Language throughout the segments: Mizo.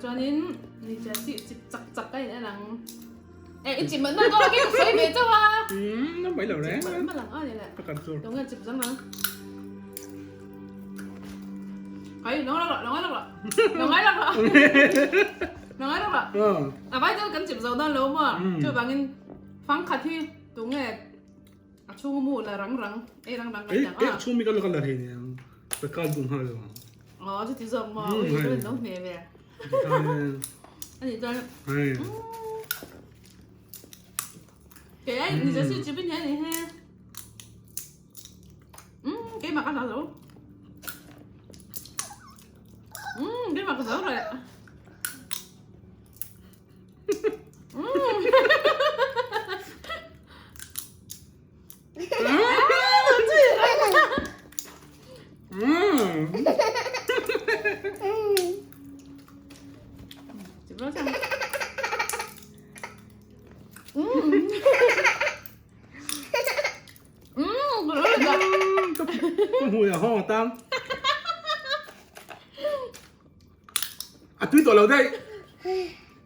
Chuanin ni che chi chip chak chak a in en ang. E i chip malh malh dawn a kei ka sawi ve chauh a. Umm a mai lo reng. Chip malh malh ang a ni le. Ka kan chu. Lo nge chip zang ang. Kai lo ngai lo ngai lo lo ngai lo lo ngai lo A vai chuan kan chip zo dawn lo maw. Chuvangin fang khat hi tunge a chhung mu la rang rang ei rang rang kan ti ang a. E a chhung mi ka lo ka la thei nia. Ka kal dun nghal lo. Aw chuti zawk maw ui ka lo hne ve. Ani chuan Kei ai ni se si chipin hian ni he. Um keimah ka hlau lo. Um keimah ka zo reh. Um. A tui tawh lo daih.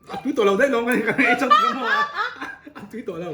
A tui tawh lo daih lawng ka ei chang ka hmu a. A tui tawh lo.